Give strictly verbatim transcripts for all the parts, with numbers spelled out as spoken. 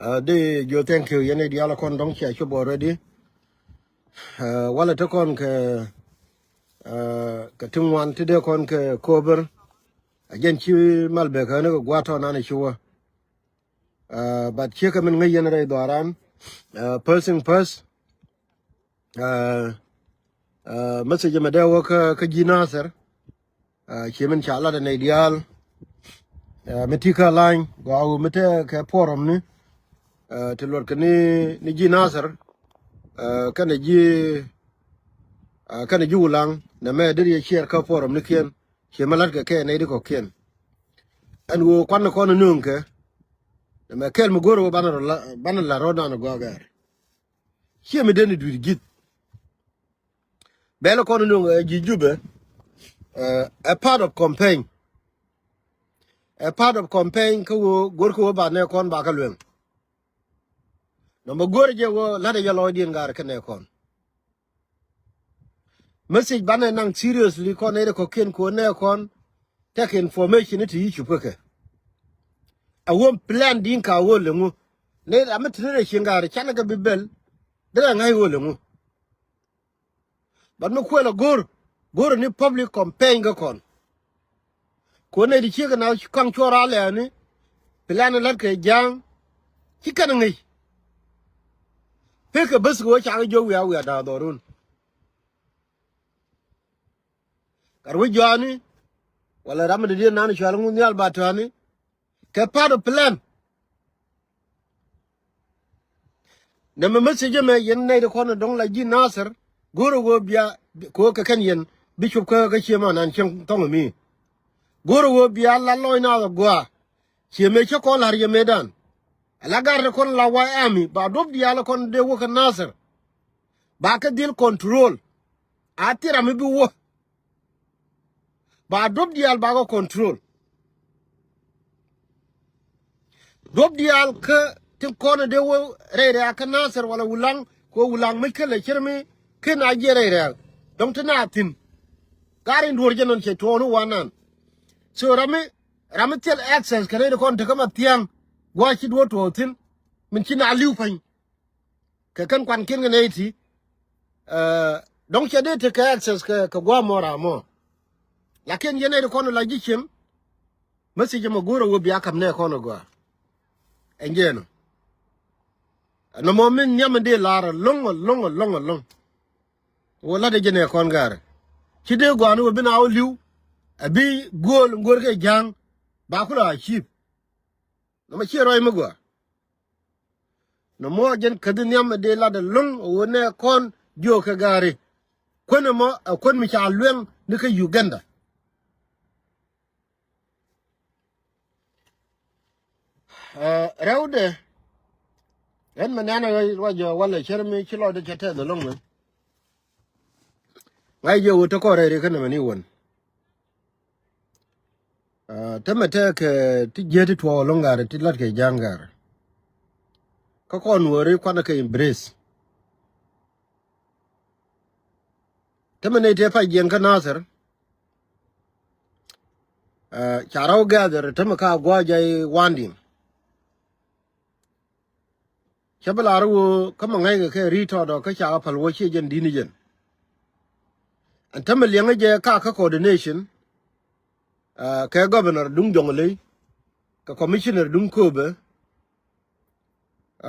Ɛ, dee jiö thank you yɛn i̱ diaal kɔn dɔ̱ŋ cia cop already. Ɛ, walɛ te kɔn kɛ, ɛ, kɛ ti ŋuan ti dee kɔn kɛ kober. Ɛ jɛn ci mal bek kä ni kɛ gua̱a̱t tɔ̱ nan i̱ ci wä. Ɛ, but ciekɛ min ŋäc yɛn rɛy dhɔaran. Ɛ, first thing first. Ɛ, ɛ, message mɛ dee wä kä, kä ji̱ Nathir. Ɛ, cie min ca lat ɛ nɛy diaal. Ɛ, mi ti kä lany gɔaa ɣöö mi te kɛ forum ni. Ɛ, ti luɔt kɛ ni, ni ji̱ Nathir. Ɛ, kɛnɛ ji̱, ɛ, kɛnɛ ji̱ Wulaŋ nɛ mɛ deri yɛ ciɛɛr kä forum ni kiɛn. Cie mi lat kɛ kɛ nɛy di kɔ̱kiɛn. Ɛn ɣöö kuan ni kɔn ni nööŋ kɛ. Nɛ mɛ kɛl mi go̱o̱r ɣöö banɛ rɔ la, banɛ la rɔ̱dan gɔaa gɛr. Cie mi deni dui̱r ji̱th. Bɛl kɔn nuŋ, ɛ, ji̱ Jubɛ, ɛ, ɛ part of campaign. Ɛ part of campaign kä ɣöö go̱r kä ɣöö ba nɛ kɔn ba kä lueŋ. Nɔmɔ go̱r jɛ ɣöö la̱t ɛ jɛ lɔcdiɛn gaar kä nɛ kɔn. Message banɛ naŋ seriously kɔn nɛ rɛ kɔ̱kiɛn kɛ ɣöö nɛ kɔn tɛk information ni ti yi cup kä kɛ. A wä plan din ka wä leŋu. Nɛ ram mi ti ni rɛ cieŋ gaar canɛ kɛ bi bɛl. Dee rɛ ŋa̱c wä leŋu. But mi kuɛl a go̱r, go̱r ni public campaign kä kɔn. Kuɔn nɛ di ciek na kaŋ cuɔr a lɛɛni, plan lat kɛ ja̱a̱ŋ, ci kɛn ŋi̱c. Pekɛ bäth kɛ wä cakɛ jiök wiaa wiaa da̱a̱ dhɔrun. Gat wä jɔaani, wala ram mi dee diɛn nan cual ŋun nhial ba tɔ̱a̱ni, kɛ part of plan. Nɛmɛ message mɛ yɛn nɛy ti kɔn dɔ̱ŋ la ji̱ Nathir go̱o̱rɛ ɣöö bia kɛ ɣöö kɛ kɛn yɛn bi cop kä kä cie man an cieŋ thɔŋ mi. Go̱o̱rɛ ɣöö bia la lɔc Nathir gɔaa. Cie mëë cä kɔn la̱r yɛ mëëdan. Ala gar ti kɔn la White Army ba duɔ̱p diaal kɔn dee wä kä Nathir. Ba kɛ dhil control. A thil ram mi bi wä. Ba duɔ̱p diaal ba kɛ control. Duɔ̱p diaal kä tin kɔn dee wä rɛy rɛy a kä Nathir wala Wulaŋ kɛ Wulaŋ mi kälɛ cir mi ken a jiɛ rɛy rɛy. Dɔ̱ŋ ti na thi̱n. Gar in duɔ̱r jɛ nɔn cɛ tuɔɔk ni wanan. So ram mi, ram mi thil access kɛ rɛy kɔn tekä ma thia̱a̱ŋ gua̱a̱ ci duɔ̱r tuɔɔk thi̱n. Min ci na li̱w pa̱ny. Kɛ kɛn kuan kiɛn kɛ nɛy ti, ɛ, dɔ̱ŋ cɛ dee tekɛ access kɛ, kɛ gua̱a̱ mɔ ram mɔ. Lakin yɛn nɛy ti kɔn la ji̱ cieŋ, message mɔ go̱o̱rɛ wä bia ka̱m nɛ kɔn gɔaa. Ɛn jɛ nɔ. Nɔmɔ min nhiam in dee lar ɛlɔ̱ŋ, ɛlɔ̱ŋ, ɛlɔ̱ŋ, ɛlɔ̱ŋ. Wä lat ɛ jɛ nɛ kɔn gaarɛ. Ci dee gɔaa ni wä bi na wä li̱w, ɛ bi go̱o̱l in go̱o̱r kɛ ja̱a̱ŋ, ba kulɛ a ciip. Nɔmɔ ciɛ ruac mi gɔaa. Nɔmɔ jɛn käthi nhiam ɛ dee lat ɛlɔ̱ŋ ɛ ɣöö nɛ kɔn jiök kɛ gaari. Kuän ɛmɔ ɛ kuän mi ca lueŋ ni kä Uganda. Ɛ, rɛwdɛ. Ɣän mɛ nɛn ɛ ɣöö ruac ɛ walɛ cär mi ci lɔcdɛ cɛ tɛth ɛlɔ̱ŋ mɛ. Ŋa̱c jɛ ɣöö te kɔn rɛy ri kä nɛmɛ ni wän. Ɛ, tämɛ tɛkɛ ti jiäk ti tuɔɔk ɛlɔ̱ŋ gaari ti la̱tkɛ ja̱a̱ŋ gaari. Kä kɔn wääri kuanɛ kɛ embrace. Tämɛ nɛy tëë pac jiɛn kä Nathir. Ɛ, ca rɔw gather tämɛ ka gua̱a̱c jay wandiŋ. Cä bi lar woo kä ma ŋäckɛ kɛ ri̱t tɔɔdɔ kä cakɛ päl woo ciɛ jɛn di̱t ni jɛn. Ɛn tämɛ liɛŋä jɛ ka kä coordination, ɛ, kɛ governor duŋ Jɔŋley, kɛ commissioner duŋ Kööbɛ,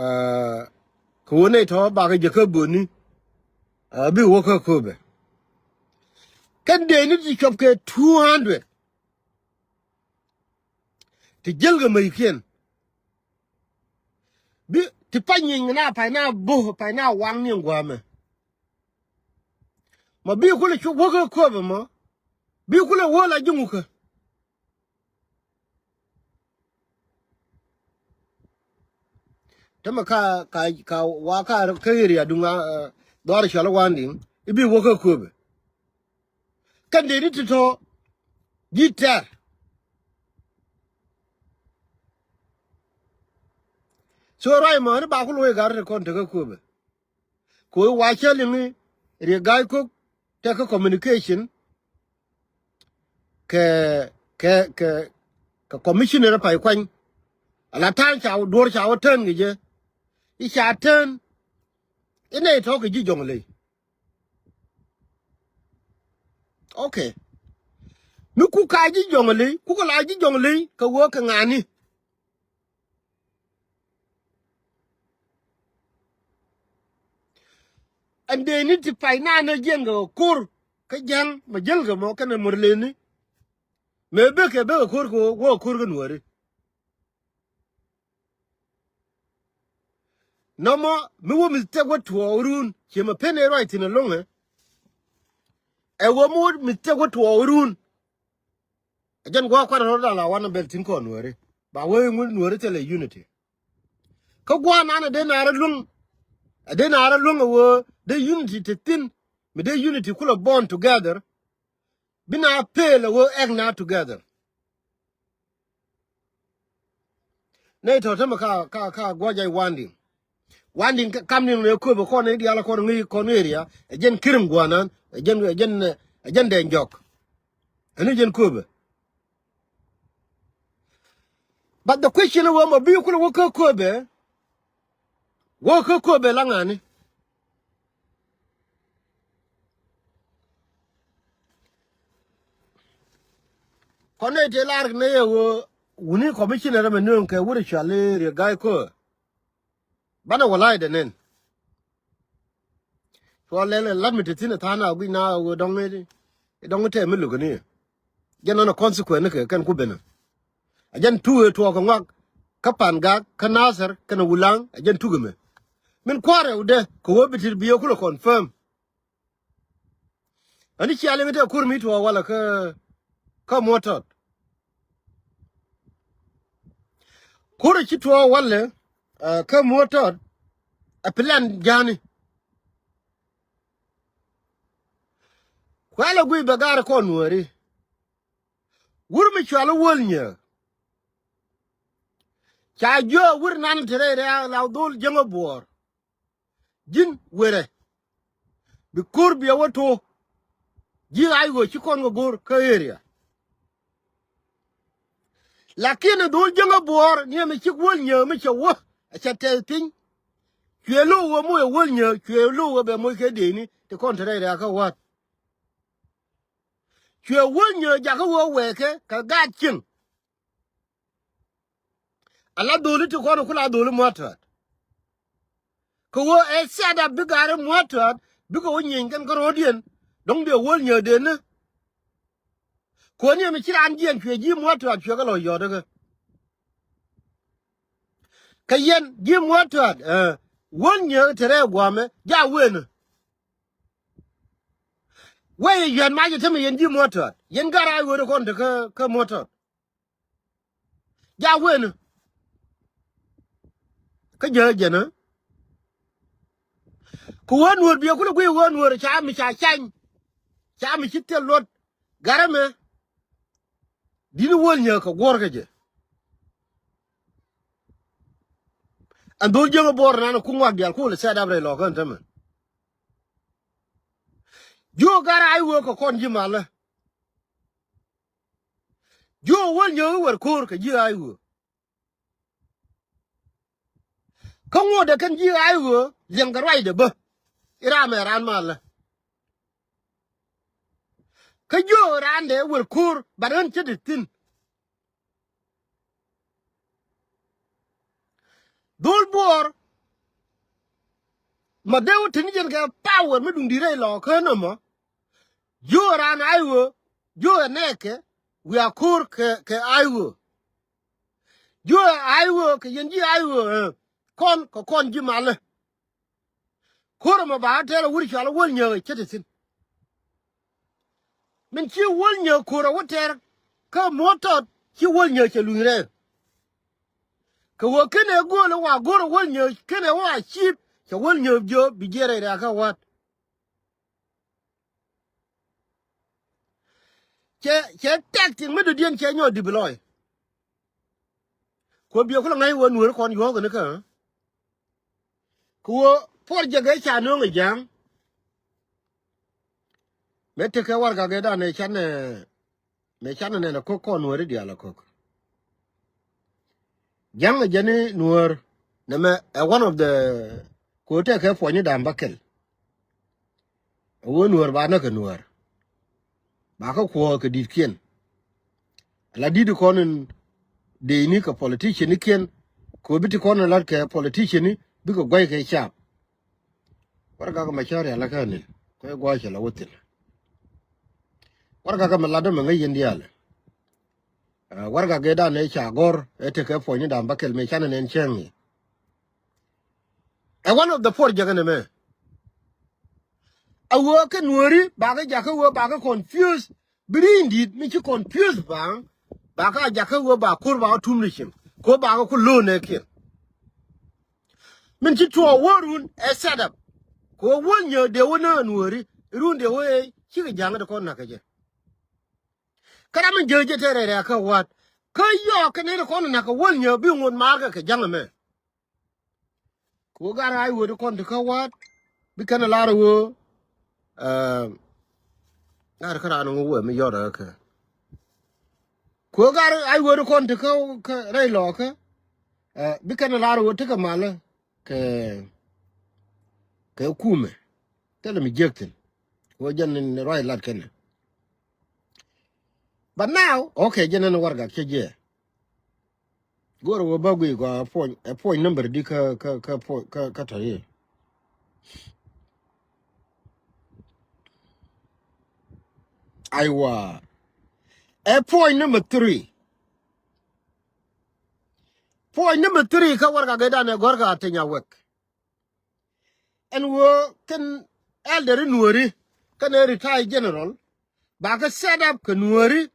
ɛ, kɛ woo nɛy tɔ̱ bakɛ jɛ kä bööni, ɛ, bi woo kä Kööbɛ. Kɛn dee ni ti cuɔp kɛ two hundred. Ti jiälkɛ mäckiɛn. Bi ti pany nyin na pay na bo̱h pay na waŋ ni ɛn gua̱a̱mɛ. Ma bi kulɛ cu wäkä Kööbɛ mɔ. Bi kulɛ wä la ji̱ ŋukä. Tämɛ ka, ka, ka wa ka kä area duŋ, ɛ, dhɔr cɔl wandiŋ i̱ bi wäkä Kööbɛ. Kɛn dee ni ti tɔ̱ ji̱ tɛr. So ruac mɔ ni ba ku lo̱c gar ti kɔn tekä Kööbɛ. Kɛ ɣöö wa cä liŋi Riek Ga̱a̱c Kok tekɛ communication kɛ, kɛ, kɛ, kɛ commissioner pay kuany. Ala ta̱a̱n ca wä duɔ̱ɔ̱r ca wä tän kɛ jɛ. I̱ ca tän. Inɛ itɔ̱ kɛ ji̱ Jɔŋley. Okay. Mi kuk ka ji̱ Jɔŋley, kuk la ji̱ Jɔŋley kɛ wä kɛ ŋa̱ni. Ɛn dee ni ti pay na ni jiɛn kɛ ko̱r kä Ja̱ŋ mɛ jäl kɛ mɔ kɛnɛ Murleni. Mëë bekɛ bekɛ ko̱r kɛ wä ko̱r kä Nuääri. Nɔmɔ mi wä mi thɛk wä tuɔɔk run ciɛ mɛ pen ɛ ruac thi̱n aloŋɛ. Ɛ wä mi wä mi thɛk wä tuɔɔk run. Ɛ jɛn gua̱a̱k kuat rɔ̱ dal a wan a bɛl thi̱n kɔn Nuääri ba wee ŋun Nuääri thilɛ unity. Kä gua̱a̱k nan ɛ dee naar ɛ luäŋ. Ɛ dee naar ɛ luäŋ ɛ wee dee unity te thi̱n. Mi dee unity kulɛ bond together. Bi na peel ɛ wee act na together. Nɛy tɔ̱ tämɛ ka ka ka gua̱c jay wanding. Wanding ka- kam ni nɛ kööbä kɔn ni diaal kɔn ŋi̱i̱c kɔn area. Ɛ jɛn kirim gua̱nan ɛ jɛn ɛ jɛn ɛ jɛn dɛn jɔk. Ɛn ni jɛn kööbä. But the question wä mɔ bi kulɛ wä kä kööbä. Wä kä kööbä la ŋa̱ni. Kɔn nɛy tëë lar nɛy ɛ ɣöö wuni commissioner ɛmɛ nööŋ kɛ wut ɛ cual i̱ Riek Gai Kɔɔr. Banɛ wä la̱a̱cdɛ nɛn. Cuɔ lɛl ɛ la̱t mi te thi̱n ɛ tha̱a̱ŋ a guic na ɣöö dɔ̱ŋ i̱ dɔ̱ŋ i̱ tɛm mi lo̱k ɛ ni. Jɛn nɔn ɛ consequence ni kɛ kɛn ku ben ɛ. Ɛ jɛn tuk ëë tuɔɔk kɛ ŋɔak kä Pangak kä Nasir kɛnɛ Wulaŋ ɛ jɛn tuk ɛmɛ. Min kua̱r ɛ wudɛ kɛ wee bi tit bi ɛ kulɛ confirm. Ani cia liŋ te kur mi tuɔ walɛ kä kä Muɔtɔt. Kur ci tuɔ walɛ kä Muɔtɔt. Ɛ plan jani. Kuɛlɛ gui bɛ gar kɔn Nuääri. Wur mi cual wäl nyɛ. Ca jiö wur nan te rɛy rɛ̈ɛ̈k la dhol jäŋä buɔɔr. Ji̱n werɛ bi ko̱r biɛ wä to̱. Ji̱ ay ɣöö ci kɔn kɛ go̱r kä area. Lakin dhol jäŋä buɔɔr ni ɛmɛ cik wäl nyääk mi cɛ wä. A cɛ tɛth piny. Cuɛ lo̱w ɣöö moc ɛ wäl nyääk cuɛ lo̱w ɣöö bɛ moc kɛ dëëcni ti kɔn te rɛy rɛ̈ɛ̈k kä wa̱a̱t. Cuɛ wäl nyääk jakä ɣöö wɛɛkɛ kɛ gaat cieŋ. Ala dholi ti kɔn ku la dholi Muɔtɔt. Kɛ ɣöö ɛ set up bi gari Muɔtɔt bikɛ wä nyieeny kɛn kä ro̱o̱diɛn. Dɔ̱ŋ dee wäl nyääkdeni. Kuäni ɛmɛ ci raan jiɛn cuɛ ji̱ Muɔtɔt cuɛ kɛ lɔ yɔ̱t kä. Kä yɛn ji̱ Muɔtɔt ɛ wäl nyääk te rɛy gua̱a̱mɛ ja wen. Wee yɛ yuɛn macɛ tämɛ yɛn ji̱ Muɔtɔt yɛn gar a ɣööt kɔn te kä Muɔtɔt. Ja wen. Kä jɛ jɛn ɛ. Kɛ wee nuɔr biɛ kulɛ guiy wee nuɔr ca mi ca cany. Ca mi ci thil luɔt. Garɛ mɛ. Di̱t wäl nyääk kɛ guɔ̱r kä jɛ. Ɛn dhol jiäŋä buɔr nan ku ŋuak diaal ku lɛ set up rɛy lɔkä ɛn tämɛ. Jiö gar a i̱ wee kɛ kɔn ji̱ malä. Jiö wäl nyääk i̱ wär ko̱o̱r kɛ ji̱ a i̱ wee. Kä ŋuɔ̱tdɛ kɛn ji̱ a i̱ wee liɛŋkɛ ruacdɛ bä. I̱ ram ɛ raan malä. Kä jiö raan dee wër ko̱o̱r bat ɣän ce̱t i̱ thi̱n. Dhol buɔɔr. Ma dee wä teni jɛn kɛ power mi duŋ di̱t rɛy lɔ kä nɔmɔ. Jiö raan a i̱ wee jiö ɛ nɛɛkɛ wiaa ko̱o̱r kɛ kɛ a i̱ wee. Jiö a i̱ wee kɛ yɛn ji̱ a i̱ wee ɛ kɔn kɛ kɔn ji̱ malä. Ko̱r ɛmɔ ba tɛɛr a wur cɔal a wäl nyääk ɛ ce̱t ɛ thi̱n. Min ci wäl nyääk ko̱r a wä tɛɛr kä Muɔtɔt ci wäl nyääk cɛ luny rɛɛr. Kɛ ɣöö kenɛ go̱o̱l ɛ wa go̱r a wäl nyääk kenɛ wä a ciip cɛ wäl nyääk jiö bi jiɛɛr rɛy rɛ̈ɛ̈kä wa̱a̱t. Cɛ cɛ tɛk tiŋ mi dɔ̱diɛn cɛ nyɔk di̱p lɔɔy. Kuɔ biɛ kulɛ ŋa̱c wä nueeri kɔn yuɔ̱ɔ̱k kɛn kä. Kɛ ɣöö puɔr jɛ gɛ ca nööŋ ɛ ja̱a̱ŋ. Mëë tekɛ warɛgak ëëdan ëë canɛ mëë canɛ nɛn ɛ ko̱k kɔn nueeri diaal ɛ ko̱k. Ja̱ŋ ɛ jɛn i̱ Nuäär nɛmɛ ɛ one of the ko̱ tɛkɛ puɔ̱nyni da̱a̱m bäkɛl. Ɛ ɣöö Nuäär ba näk kɛ Nuäär ba kä kuɔ̱ɔ̱k kɛ di̱tkiɛn. Ala di̱t kɔn in dee ni kɛ politician ni kiɛn ko̱ bi ti kɔn in lat kɛ politician ni bikɛ gua̱c kɛ caap. Warɛgak mɛ cä rial kä ni kuɛ gua̱c cɛ la wä thil. Warɛgak mɛ lat dämɛ ŋäc yɛn diaal. Warɛgak ëë dan ëë ca gɔ̱r ëë tekɛ puɔ̱nyni da̱a̱m bäkɛl mëë canɛ nɛn cäŋ i̱ ɛ one of the four jäkä nɛmɛ. A ɣöö kä Nuääri bakɛ jakä ɣöö bakɛ confuse bi ri̱i̱ŋ di̱i̱t mi ci confuse baŋ. Bakɛ a jakä ɣöö ba ko̱r bakɛ tum ni cieŋ ko̱ bakɛ ku lo̱o̱n ɛ kiɛn. Min ci tuɔɔk wä run ɛ set up kɛ wä wä nyɛ dee wä nä Nuääri run dee wä ëë cikɛ ja̱ŋ dee kɔn nakä jɛ. Kä ram in jäk jɛ tɛrɛ rɛ̈ɛ̈ kä wa̱a̱t kä yɔɔk kɛ nɛn kɔn nakä wäl nyɛ bi ŋot maarkɛ kɛ ja̱ŋ ɛmɛ. Kɛ ɣöö gar ay wee ti kɔn ti kä wa̱a̱t bi kɛn lar ɣöö lar kä raan ŋö wee mi yɔt ɛ kä. Kɛ ɣöö gar ay wee ti kɔn ti kä rɛy lɔɔkä bi kɛn lar ɣöö tekɛ malä kɛ kɛ kumɛ. Thilɛ mi jiäk thi̱n kɛ ɣöö jɛn in ruac lat kɛnɛ. But now okay, jɛn ɛn warɛgak cä jiɛ. Go̱o̱rɛ wä bä guiy gɔaa puɔny ɛ puɔny number di kä kä kä puɔny kä kä tɔ̱ i̱. Aiwa. Ɛ puɔny number three. Puɔny number three kä warɛgak ëë dan ɛ gɔ̱rkä a teny a wek. Ɛn ɣöö kɛn elder in Nuääri kɛn ɛ retired general bakɛ set up kɛ Nuääri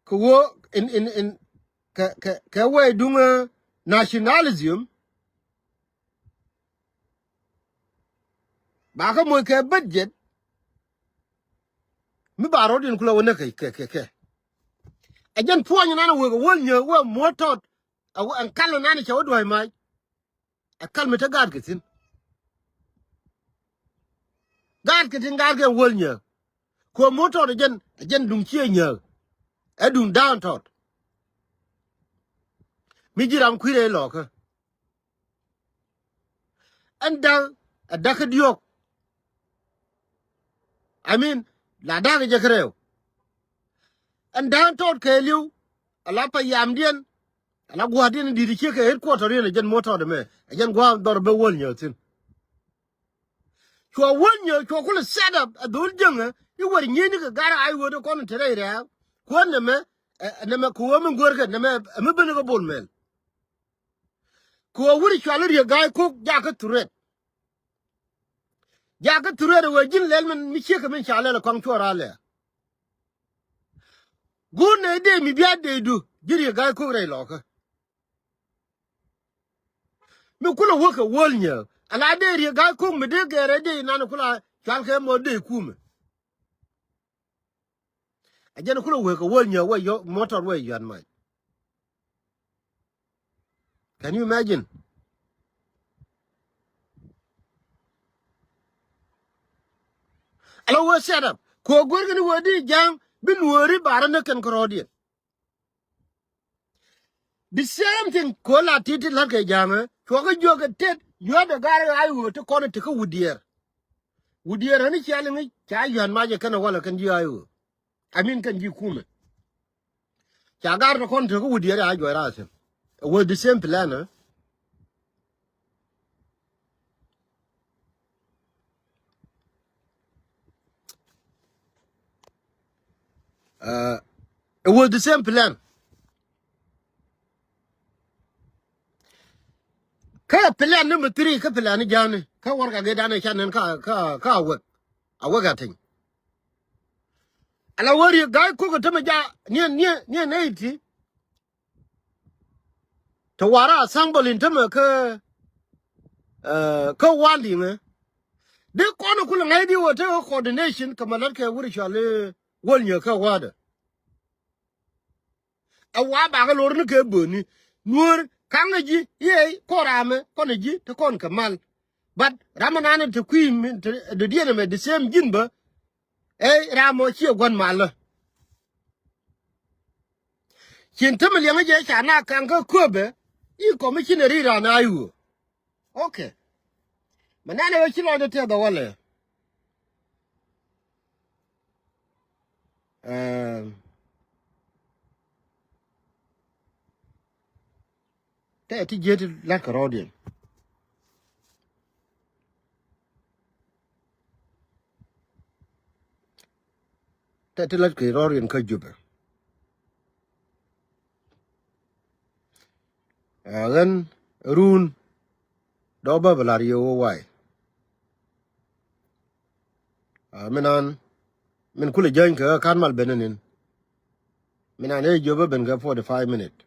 kɛ ɣöö in in in kɛ kɛ kɛ wee duŋ nationalism. Bakɛ moc kɛ budget mi ba rɔ̱diɛn kulɛ wä näk kɛ kɛ kɛ. Ɛ jɛn puɔ̱ny nan ɛ wek ɛ wäl nyääk wek muɔ̱t tɔt. Ɛn kal nan cɛ wä dua̱c mac. Ɛ kal mi te gaatkɛ thi̱n. Gaatkɛ thi̱n gaatkɛ wäl nyääk. Kuɔ motor ɛ jɛn ɛ jɛn duŋ ciɛ nyääk. Ɛ duŋ da̱a̱n tɔt. Mi ji̱ ram kui̱rɛ ilɔkä. Ɛn da̱k ɛ da̱k kä diɔ̱k. I mean la da̱k ɛ jɛ kärɛw. Ɛn da̱a̱n tɔt kɛɛliw. Ala pa yamdiɛn. Ala gua̱a̱rdiɛn in di̱t i̱ ciek kɛ headquarter in ɛ jɛn motor ɛmɛ ɛ jɛn gua̱a̱r dhɔr ben wäl nyääk thi̱n. Cua wäl nyääk cua kulɛ set up ɛ dhol jäŋä i̱ wär nyieeni kɛ gar a i̱ wee ti kɔn in te rɛy rɛ̈ɛ̈k. Kuäär nɛmɛ ɛ nɛmɛ kɛ wee min guäärkɛ nɛmɛ ɛ mi ben kä Bol Mel. Kɛ wä wut cual i̱ Riek Ga̱a̱c Kok jakä threat. Jakä threat ɛ wee ji̱n lɛl min mi ciek kɛ min ca lɛl ɛ kɔŋ cuɔr alɛ. Guun nɛ dee mi bia dee du ji̱ Riek Ga̱a̱c Kok rɛy lɔkä. Mi kulɛ wäk kɛ wäl nyääk ala dee Riek Ga̱a̱c Kok mi dee gɛɛrɛ dee inan kulɛ cual kɛ mɔ dee kumɛ. A jɛn kulɛ wek kɛ wäl nyääk wä yɔ motor wä yuan mac. Can you imagine? Ala wä set up kɛ wä guer kɛn wä di ja̱a̱ŋ bi nuɔɔri barä ni kɛn kärɔɔdiɛn. The same thing kɛ wä la ti̱ti̱ la̱t kɛ ja̱a̱ŋä cuɔkä jiɔk kɛ tet yuɔ̱t ɛ gar ɛ ay wä ti kɔn ɛ ti kä wut diɛɛr. Wut diɛɛr ɣän i̱ cial iŋi̱c ca yua̱n mac ɛ kɛn ɛ walɛ kɛn ji̱ ay wä. I mean kɛn ji̱ kumɛ. Ca gar tɔ kɔn tekä wut diɛɛr a juɔc raar thi̱n. It was the same plan, eh? Uh, it was the same plan. Kä plan number three kä plan ni ja̱a̱ni kä warɛgak ëë dan ɛ ca nɛn kä kä kä a wek. A wek a teny. Ala wä Riek Ga̱a̱c Kok ɛ tämɛ ja niɛn niɛn niɛn eighty. Te wara assemble in tämɛ kä kä wandiŋɛ. Di kɔn kulɛ ŋäc di wä te coordination kɛ mɛ lät kɛ wuri cual i̱ wäl nyɛ kä wädɛ. Ɛ wa bakɛ lor ni kɛ böni nuɔ̱ɔ̱r kaŋ ɛ ji̱ i̱ ɛ kɔn ramɛ kɔn ɛ ji̱ te kɔn kɛ mal. But ramɛ nanɛ te kui̱ mi te dɔ̱diɛn ɛmɛ the same ji̱n bä. Ɛ ram mɔ ciɛ gua̱n malä. C Cin te mi liɛŋä jɛ ca na kaŋ kä köpɛ i̱ kɔmicin ɛ ri ran a i̱ ɣöö. Okay. Mɛ nɛn ɛ ɣöö ci lɔcdɛ tɛth ɛ wälɛ. Ɛɛ. Tɛ ti jiet la̱t kɛ rɔɔdiɛn. Tɛ ti la̱t kɛ rɔɔdiɛn kä Jubɛ. Ɛ ɣän run dɔ̱ bä bɛ la̱r yɛ wä way. Ɛ min an min kulɛ jäny kɛ ɣä ka̱n mal ben nin. Min an ëë jiöp bä ben kɛ forty five minute.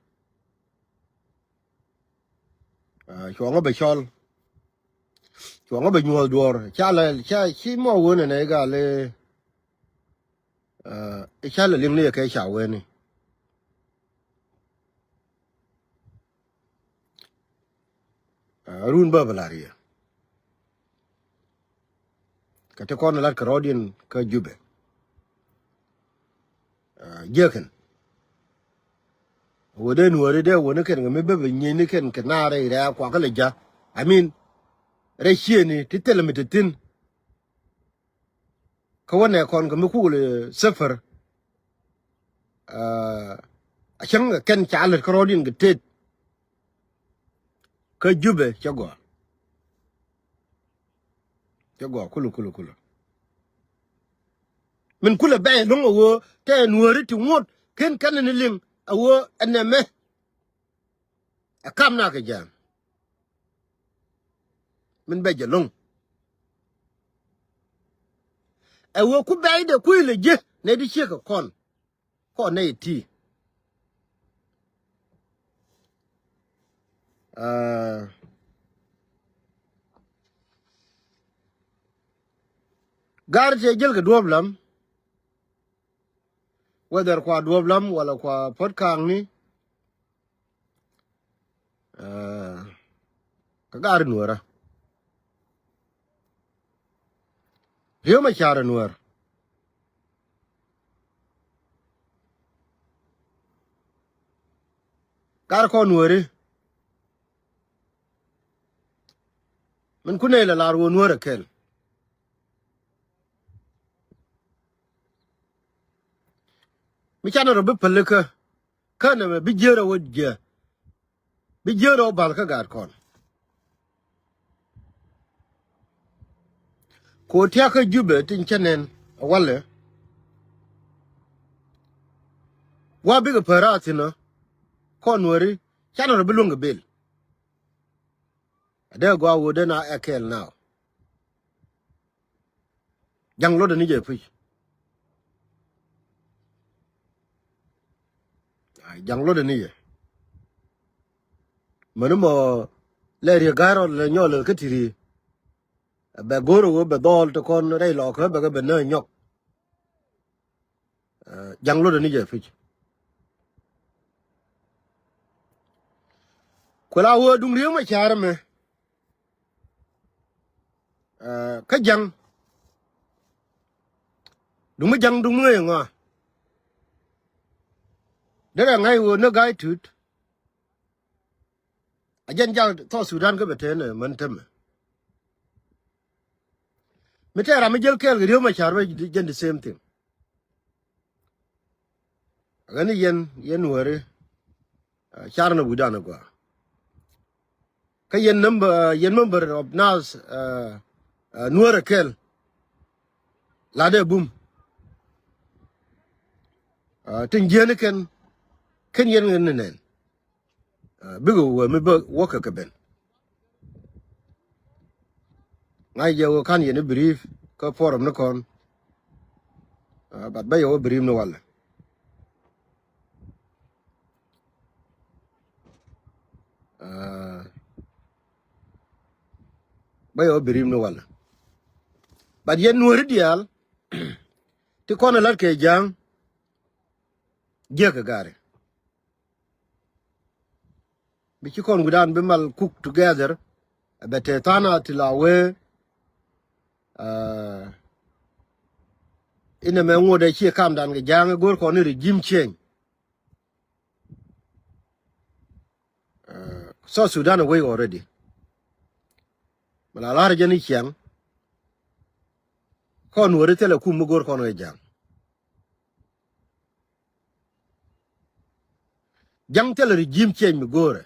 Ɛ cuɔ̱ŋä bɛ cɔl. Cuɔ̱ŋä bɛ nyuɔ̱th duɔ̱ɔ̱r ca lɛ ca ci mɔ wen ɛnɛ gal i̱. Ɛ ca lɛ liŋ ni yɛ kɛ ca wen i̱. Ɛ run bä bɛ la̱r yɛ. Kɛ ti kɔn lat kɛ rɔɔdiɛn kä Jubɛ. Ɛ jiäkɛn. Wä dee nuɔri dee wä ni kɛn kɛ mi bä bɛ nyiey ni kɛn kɛ naar rɛy rɛɛ kuakä lɛ ja̱. I mean rɛy ciëëni ti thilɛ mi te thi̱n. Kä wä nɛ kɔn kɛ mi kukul sifir. Ɛ a cäŋ kɛ kɛn ca lät kä rɔɔdiɛn kɛ tet. Kä Jubɛ cɛ gɔaa. Cɛ gɔaa kulɛ kulɛ kulɛ. Min kulɛ bɛy lo̱ŋ a ɣöö tɛ nuääri ti ŋuɔ̱t ken kɛn ni liŋ a ɣöö ɛnɛ mɛ. Ɛ kam na kɛ jam. Min bɛ jɛ lo̱ŋ. Ɛ ɣöö ku bɛy dɛ kui̱ lɛ ji̱ nɛ di ciek kɛ kɔn. Kɔn nɛy ti. Aa, gar tëë jäl kɛ duɔ̱ɔ̱p lam. Whether kua duɔ̱ɔ̱p lam wala kua puɔ̱t ka̱a̱ŋni. Aa, kä gar nuäärä. Riek Machar ɛ nuäär. Gar kɔn nuääri. Min kun nɛy la lar ɣöö nuäär ɛ kɛl. Mi canɛ rɔ bi pälikä. Kä nɛmɛ bi jiäär ɛ wä jiɛ. Bi jiäär ɛ wä ba̱l kä gaat kɔn. Kɛ ɣöö tia̱k kä Jubɛ tin cä nɛn ɛ walɛ. Wa bikɛ päär a thi̱n ɔ kɔn nuääri canɛ rɔ bi luäŋ kɛ bil. Ɛ dee gɔaa ɣöö den a ɛ kɛɛl now. Ja̱ŋ lotdɛ ni jɛ puc. Ja̱ŋ lotdɛ ni jɛ. Mäni mɔ lɛ riek ga̱r rɔ lɛ nyɔl kä ti̱ri. Bɛ go̱r ɣöö bɛ dhɔɔl ti kɔn rɛy lɔɔkä bɛ kɛ bɛ nä nyɔk. Ja̱ŋ lotdɛ ni jɛ puc. Kuɛ la ɣöö duŋ Riek Machar mɛ. Kä ja̱ŋ duŋ mi ja̱ŋ duŋ mi ŋäc ŋɔa. Derɛ ŋa̱c ɣöö ni Ga̱a̱c Tut. A jɛn jak South Sudan kä bɛ tɛnɛ män tämɛ. Mi tɛɛr ram mi jäl kɛɛl kɛ Riek Machar bä jɛn the same thing. Ɣän i̱ yɛn yɛn nuääri. Car ni wi̱dan agɔaa. Kä yɛn number, yɛn member of Nas nuäär ɛ kɛl. Latdɛ bum. Tin jiɛni kɛn kɛn yɛn ɣän ni nɛn. Bikɛ wee mi bä wäkä kɛ ben. Ŋa̱c jɛ wä ka̱n yɛn i̱ brief kä forum ni kɔn. But bä yɛ wä brief ni walɛ. Bä yɛ wä brief ni walɛ. But yɛn nuääri diaal ti kɔn ɛ la̱t kɛ ja̱a̱ŋ. Jiäk kɛ gaari. Bi ci kɔn wi̱dan bi mal cook together. Bɛ te tha̱a̱n a ti la wee. Inɛ mɛ ŋot ɛ ciɛ kamdan kɛ ja̱a̱ŋ ɛ go̱r kɔn ni regime change. South Sudan ɛ wec already. Mi la la̱r jɛ ni ciaŋ. Kɔn Nuääri thilɛ kum mi go̱o̱r kɔn kɛ Ja̱ŋ. Ja̱ŋ thilɛ regime change mi go̱o̱rɛ.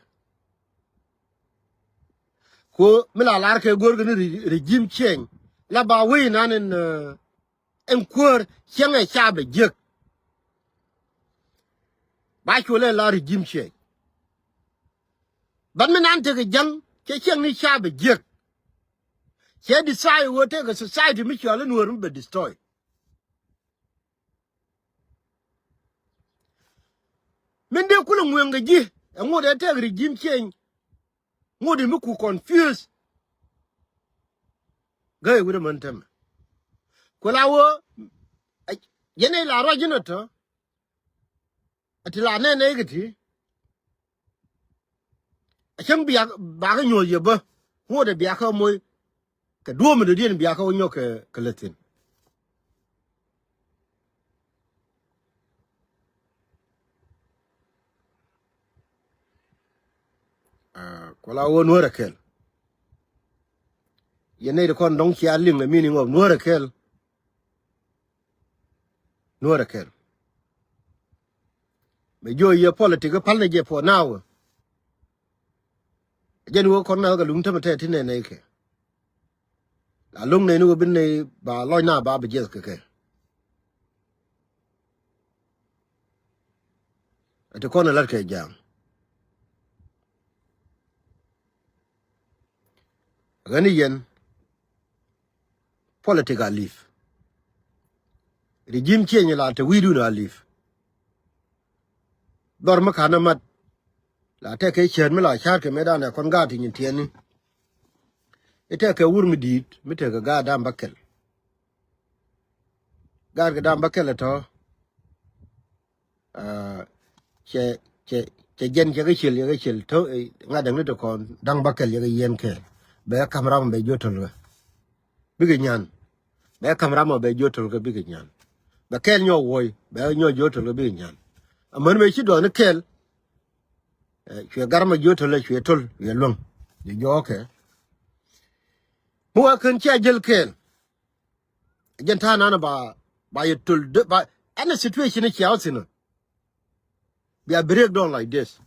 Ku mi la la̱r kɛ go̱o̱r kɛ ni re-, regime change la ba wec nan in, eh, ɛn kuäär cäŋ ɛ ca bɛ jiäk. Ba cuɔl ɛ la regime change. But mi nan tekɛ Ja̱ŋ cɛ cäŋ ni ca bɛ jiäk. Cɛ decide wä tekɛ society mi cɔal in Nuäär mi bɛ destroy. Min dee kulɛ ŋueŋ kɛ ji̱ ɛ ŋot ɛ tekɛ regime change. Ŋot in mi ku confuse. Gäi wi̱dɛ män tämɛ. Ku la wä, ɛ, yɛn ɛ la ruac inɔ tɔ. Ɛ ti la nɛn ɛ kɛ ti. Ɛ cäŋ bia, ba kɛ nyuɔ̱th yɛ bä. Ŋot ɛ bia kɛ moc. Kɛ duɔ̱ɔ̱p mi dɔ̱diɛn bia kɛ wä nyɔk kɛ, kɛ lät thi̱n. Ah, ku la wä Nuäär ɛ kɛl. Yɛn nɛy ti kɔn dɔ̱ŋ cia liŋ ɛ meaning of Nuäär ɛ kɛl. Nuäär ɛ kɛl. Mɛ jiɔ yɛ politic ɛ pal ni jɛ for now. Jɛn wä kɔn na kɛ luŋ tämɛ tɛ ti nɛn nɛy kɛ. La luŋ nɛy ni wä bi nɛy ba lɔc na ba bi jiɛth kɛ kɛ. Ɛ ti kɔn ɛ la̱t kɛ Ja̱ŋ. Ɣän i̱ yɛn politic a live. Regime change la te wi̱i̱dun a live. Dhɔr mi ka̱n a mat la tekɛ cäät mi la ca̱a̱t kɛ mëëdan ɛ kɔn gaat ti nyin tiɛɛni. I̱ tekɛ wur mi di̱i̱t mi tekɛ gaat da̱a̱m bäkɛl. Gaat kɛ da̱a̱m bäkɛl ɛ tɔ̱. Ah, cɛ, cɛ, cɛ jɛn cɛ kɛ cil, cɛ kɛ cil. Tɔ, eh, ŋa̱t däŋ ni ti kɔn da̱ŋ bäkɛl cɛ kɛ yiɛn kɛɛl. Bɛ ka̱m ram bɛ jiö töl kɛ. Bikɛ nyan. Bɛ ka̱m ram bɛ jiö töl kɛ bikɛ nyan. Bɛ kɛɛl nyɔ wuɔy, bɛ nyɔ jiö töl kɛ bikɛ nyan. Amäni bɛ ci duɔth ni kɛɛl. Eh, cuɛ gar ma jiö töl, cuɛ töl, cuɛ luäŋ. Di jɔɔkɛ. Mi wä kän cia jäl kɛɛl. Jɛn ta̱a̱ nanɛ ba, ba yɛ töl dee, ba, any situation ni cia wä thin. Bia break down like this.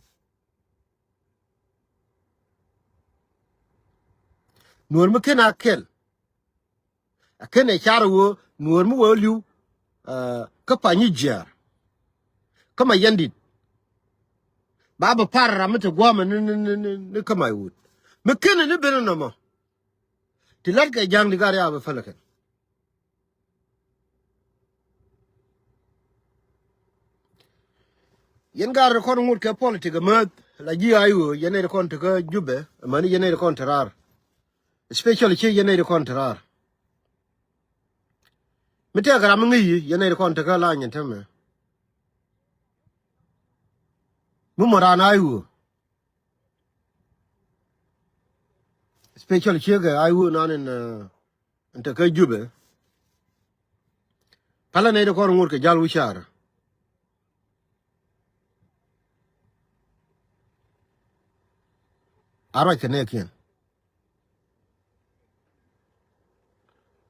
Nuɔr mi ken a kɛl. A ken ɛ car wä, nuɔr mi wä li̱w, ah, kä Panyijiar. Kä Mayandit. Ba bɛ par ram mi te guamɛ ni, ni, ni, ni, ni kä Maiwut. Mi ken ni ben nɔmɔ. Ti lat kɛ Ja̱ŋ di gar ya bɛ fäl kɛn. Yɛn gar ri kɔn ŋut kɛ politic amäth la ji̱ ay ɣöö yɛn nɛy ri kɔn ti kä Jubɛ, amäni yɛn nɛy ri kɔn ti raar. Especially ci yɛn nɛy ri kɔn ti raar. Mi tɛk ram mi ŋi̱i̱c yɛn nɛy ri kɔn ti kä la nyɛn tämɛ. Mi mɔ raan ay ɣöö. Especially ciek ɛ ay wä nan in, eh, in te kä Jubɛ. Palä nɛy ti kɔn ŋot kɛ jal wi̱car. A ruac kɛ nɛɛkiɛn.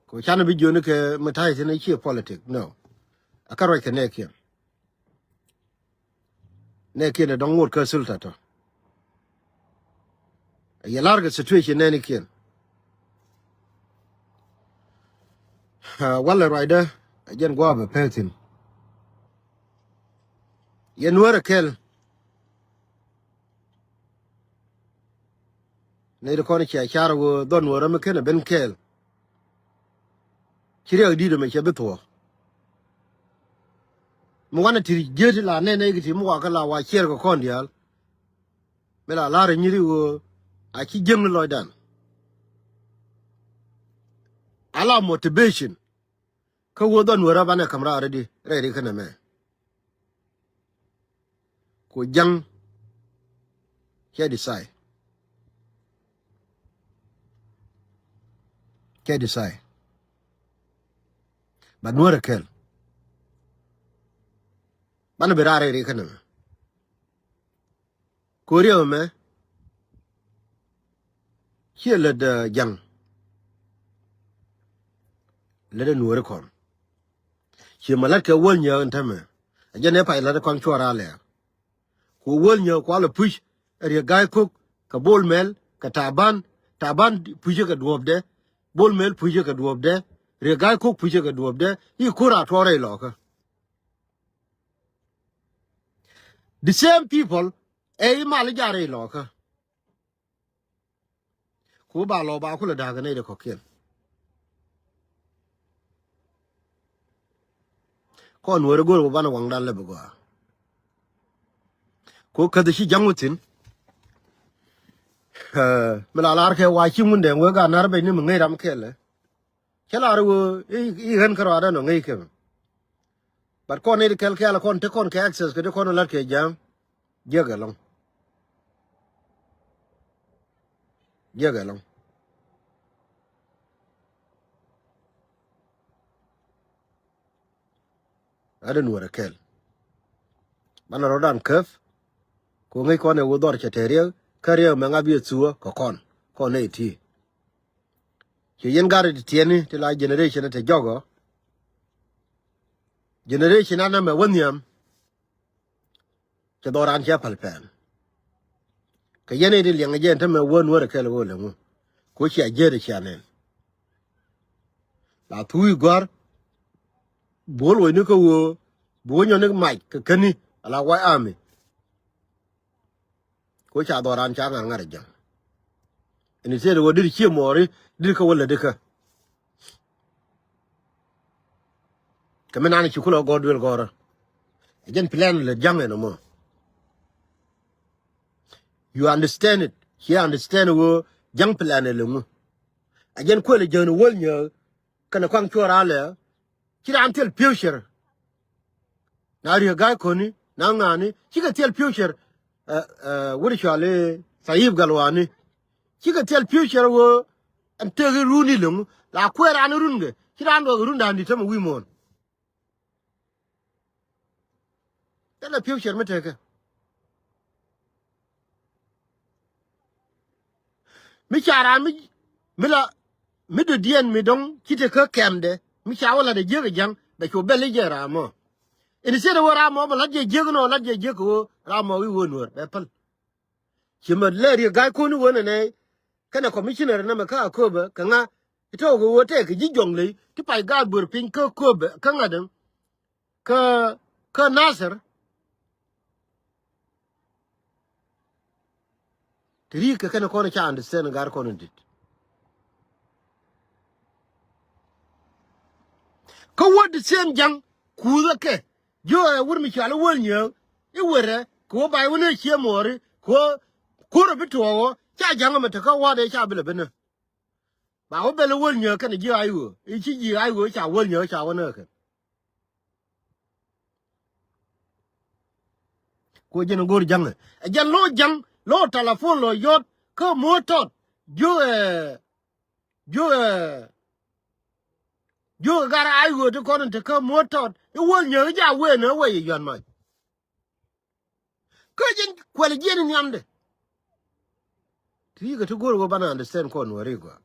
Kɛ canɛ bi jiöni kɛ mi ta̱a̱c thi̱n ciɛ politic, no. A kä ruac kɛ nɛɛkiɛn. Nɛɛkiɛn ɛ dɔ̱ŋ ŋot kä sulta tɔ. Yɛ la̱r kɛ situation nɛɛnikiɛn. Ah, walɛ ruacdä ɛ jɛn gua̱a̱p ɛ pɛl thi̱n. Yɛ nuäärä kɛl. Nɛy ti kɔn cia car wä dhɔn wä räm mi kenɛ ben kɛɛl. Ci riɛk di̱t ɛmɛ cɛ bi thuɔ̱ɔ̱. Mi wanɛ ti jiet la nɛn nɛy ki ti mi wakä la wa ciɛɛr kɛ kɔn diaal. Mi la la̱r nyiri wä a ci jiäŋ ni lɔcdan. A la motivation. Kä wä dhɔn wä räm banɛ ka̱m raar di rɛy ri känɛ mɛ. Ku ja̱ŋ cɛ decide. Cɛ decide. Ba nuäärä kɛl. Banɛ bi raar rɛy ri känɛ mɛ. Ku riɛw mɛ. Ciɛ lät, eh, ja̱ŋ. Lät ɛ nuɔ̱ɔ̱ri kɔn. Ciɛ ma la̱t kɛ wäl nyääk ɛn tämɛ. Ɛ jɛn ɛ pay la̱t ɛ kɔn cuɔr a lɛɛr. Ku wäl nyääk kualɛ puc ɛ Riek Ga̱a̱c Ko̱k kɛ Bol Mɛl kɛ Taban. Taban pucä kɛ duɔ̱ɔ̱pdɛ. Bol Mɛl pucä kɛ duɔ̱ɔ̱pdɛ. Riek Ga̱a̱c Ko̱k pucä kɛ duɔ̱ɔ̱pdɛ. I̱ ko̱r a tuɔɔk rɛy lɔkä. The same people ɛ i̱ mal i̱ ja̱ rɛy lɔkä. Ku ba lɔ ba kulɛ da̱a̱k nɛy dee kɔ̱kiɛn. Kɔn weri go̱r ku banɛ waŋdan lɛ bi gɔaa. Ku käth ci ja̱ŋ wä thi̱n. Eh, mi la lar kɛ wa ci Ŋundɛŋ wek a nar bɛc ni mi ŋäc ram kɛlɛ. Cä lar wee i̱, i̱ ɣän kä ruaadä nɔ ŋäc kɛ. But kɔn ni di kɛl kɛl kɔn te kɔn kɛ access kɛ di kɔn lat kɛ ja̱a̱ŋ. Jiäk ɛlɔ̱ŋ. Jiäk ɛlɔ̱ŋ. Ɣän in wär ɛ kɛl. Banɛ rɔ̱dan käp. Ku ŋäc kɔn ɛ wä dhɔr cɛ te riek kä riek mɛ ŋa bi ɛ thuä kɛ kɔn. Kɔn nɛ iti. Ci yɛn gat ti tiɛni ti la generation te jɔkɔ. Generation anɛ mɛ wä nhiam. Cɛ dhɔran cɛ pal pɛn. Kɛ yɛn iti liɛŋ jɛ te mɛ wä nuɔr kɛl wä lɛ ŋu. Ku cia jeri cia nɛn. La thui gɔr. Buɔl wä ni kä wä. Buɔl nyɔ ni mac kɛ keni ala White Army. Ku ca dhɔran ca ŋa̱r ŋa̱r ja̱ŋ. Ini tiɛt wä dit cie mɔɔri dit kä wä lät ikä. Kɛ mi nan ci kulɔ gɔr duel gɔrä. Ɛ jɛn plan lät ja̱ŋ ɛn mɔ. You understand it. Ci understand wä ja̱ŋ plan ɛ lɛ ŋu. Ɛ jɛn kuɛl ɛ jäŋ ni wäl nyääk. Kɛnɛ kuaŋ cuɔr alɛ. Ci raan thil future. Na Riek Gai Koni, na ŋa̱ni, cikɛ thil future, eh, eh, wut cuali Thayib Galwani. Cikɛ thil future wä, ɛn tëk runi leŋu, la kuɛɛr an run kɛ, ci raan duɔk run da̱a̱n di tämɛ wi̱i̱ muɔ̱ɔ̱n. Thilɛ future mi tekɛ. Mi ca raan mi, mi la, mi dɔ̱diɛn mi dɔ̱ŋ ci te kä kɛmdɛ, mi ca wä lat ɛ jiäk ɛ ja̱ŋ, bɛ cu bɛl i̱ jɛ ram mɔ. Instead ɛ wä ram mɔ bɛ lat jɛ jiäk inɔ, lat jɛ jiäk kɛ wä ram mɔ wi̱i̱ wä nuäär, bɛ päl. Ci mɛ lɛ Riek Gai Koni wä nɛnɛ, kɛnɛ commissioner nɛmɛ kä Akööbä, kɛ ŋa, itɔɔk kɛ wä tɛk kɛ ji̱ jɔŋ ley, ti pay gaat buer piny kä Akööbä, kä ŋa̱t ɛn. Kä, kä Nasir. Ti ri̱i̱k kɛ kɛn kɔn ca understand gar kɔn in dit. Kä wä the same ja̱ŋ kuuthä kɛ. Jiö ɛ wur mi cɔal i̱ wäl nyääk i̱ wërɛ kɛ wä bay wä ni cie muɔɔri kɛ wä kuɔrɛ bi tuɔɔk wä ca ja̱ŋ ɛmɛ te kä wä dee ca bi lɛ bi ni. Ba wä bɛl i̱ wäl nyääk kɛnɛ ji̱ ay ɣöö i̱ ci ji̱ ay ɣöö ca wäl nyääk ca wä nääkɛ. Ku jɛn go̱o̱r ja̱ŋ ɛ jɛn lo̱ ja̱ŋ lo̱ telephone lo̱ yɔt kä mo̱o̱t tɔt. Jiök ɛ jiök ɛ jiök ɛ gar ay ɣöö ti kɔn in te kä mo̱o̱t tɔt i̱ wäl nyääk i̱ ja wëë nä wëë yɛ yuan mac. Kä jɛn kuɛl jiɛn in nhiamdɛ. Ti kɛ ti go̱o̱r wä banɛ understand kɔn wä ri gɔaa.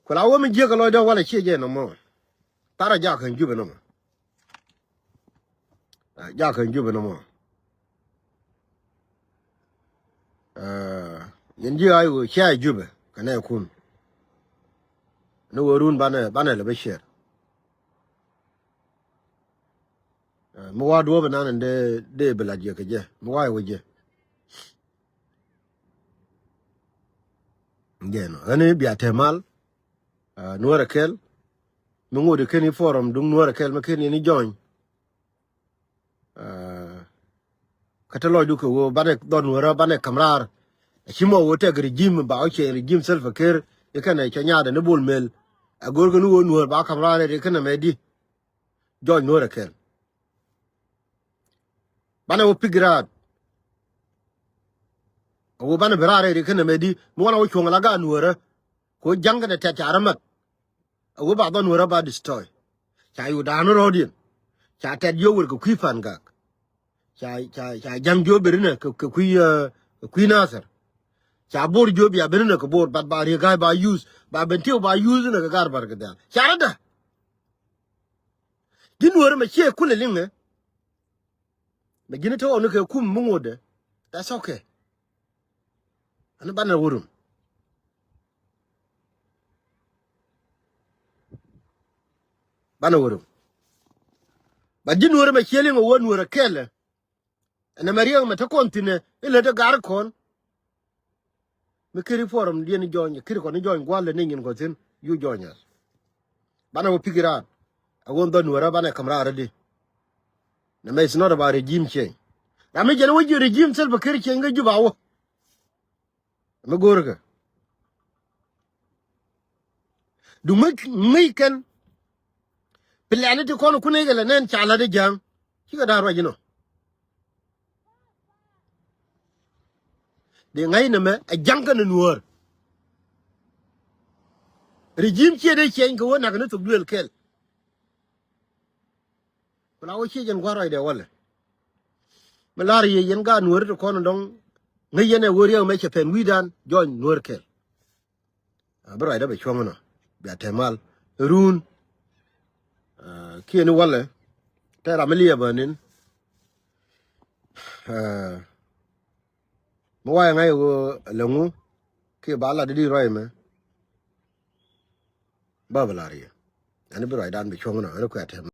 Ku la wä mi jiäk kɛ lɔcdä walɛ ciɛ jɛ nɔmɔ. Tharɛ jak kɛn Jubɛ nɔmɔ. Ɛ, jak kɛn Jubɛ nɔmɔ. Ɛ, yɛn ji̱ ay wä cia Jubɛ kɛ nɛ kun. Ni wä run banɛ, banɛ lɛ bä ciɛr. Ɛ, mi wa duɔ̱ɔ̱p inan in dee, dee bi lat yɛ kɛ jɛ. Mi wa iwä jɛ. Jɛ nɔ. Ɣän i̱ bia te mal. Ɛ, Nuɔ̱ɔ̱rɛ kɛl. Mi ŋot i̱ ken i̱ forum duŋ Nuɔ̱ɔ̱rɛ kɛl mi ken i̱ ni jɔny. Ɛ, kä te lɔcdu kɛ ɣöö banɛ dhɔn Nuɔ̱ɔ̱rä banɛ ka̱m raar. Ɛ ci mɔ ɣöö tɛk regime ba ɣä cɛ regime Salva Kiir i̱ kɛnɛ cɛ nyaatdɛ ni Bol Mel. Ɛ go̱o̱r kɛ ni ɣöö Nuɔ̱ɔ̱r ba ka̱m raar i̱ kɛnɛ mɛ di. Jɔc Nuɔ̱ɔ̱rɛ kɛl. Banɛ wä pik raar. Ɛ wä banɛ bi raar rɛy ri kä nɛmɛ di mi wanɛ wä cuɔ̱ŋ la gaat Nuɔ̱ɔ̱rä. Kɛ wä ja̱ŋ kɛnɛ tɛt ca rä mat. Ɛ wä ba dhɔn Nuɔ̱ɔ̱rä ba destroy. Ca yu da̱a̱n rɔ̱ɔ̱diɛn. Ca tɛt yio̱w wër kɛ kui̱ pa̱n gak. Ca, ca, ca ja̱ŋ jiöp ben inɛ kɛ, kɛ kui̱, eh, kɛ kui̱ Nathir. Ca Bor jiöp bia ben inɛ kɛ Bor, but ba Riek Gai ba use, ba Bentiu ba use inɛ kɛ Gar Bar Gidhɛl. Ca rɔ dä. Ji̱n Nuäär mɛ ciɛ kulɛ liŋɛ. Mɛ ji̱n te ɣɔw ni kɛ kum mi ŋotdɛ. That's okay. Ani banɛ wä rum. Banɛ wä rum. But ji̱n Nuäär mɛ ciɛ liŋɛ wä Nuäär kɛlɛ. Ɛn ɛmɛ Riek mɛ te kɔn thi̱n ɛ ilɛ te gar kɔn. Mi kiri forum diɛn i̱ join, kiri kɔn i̱ join gua̱l ɛ ni nyin kɔn thi̱n. You join us. Banɛ wä pi̱ki̱ raar. A wä dhɔn Nuäärä banɛ ka̱m raar ɛ di. Nɛ mɛ, it's not about regime change. Ram mi jɛn wä ji̱ regime Salva Kiir change kä Juba wä. Mi go̱o̱rkɛ. Duŋ mi, mi kɛn. Plan ti kɔn kun i̱ kɛ lɛ nɛn ca la̱t i̱ ja̱a̱ŋ. Cikɛ da̱a̱r ruac inɔ. Dee ŋa̱c nɛmɛ ɛ ja̱ŋ kɛn ɛ Nuäär. Regime ciɛ dee change kɛ wä nak ni thok duël kɛl. Ku la wä ciec ɛn gua̱r rɔɔdɛ walɛ. Mi la̱r yɛ yɛn gaat Nuäär ti kɔn dɔ̱ŋ. Ŋäc yɛn ɛ wä Riek mɛ cɛ pɛn wi̱i̱dan join Nuäär kɛl. A bi rɔɔdɛ bɛ cuɔ̱ŋ inɔ bia tɛmal run. Kiɛn i̱ walɛ tɛ ram mi liɛp ɛ nin. Mi wayɛ ŋa̱c ɛ ɣöö lɛ ŋu kiɛ ba lat di rɔɔy mɛ. Ba bɛ la̱r yɛ ɛn bi rɔɔydan bi cuɔ̱ŋ inɔ ɛn kuɛ tɛmal.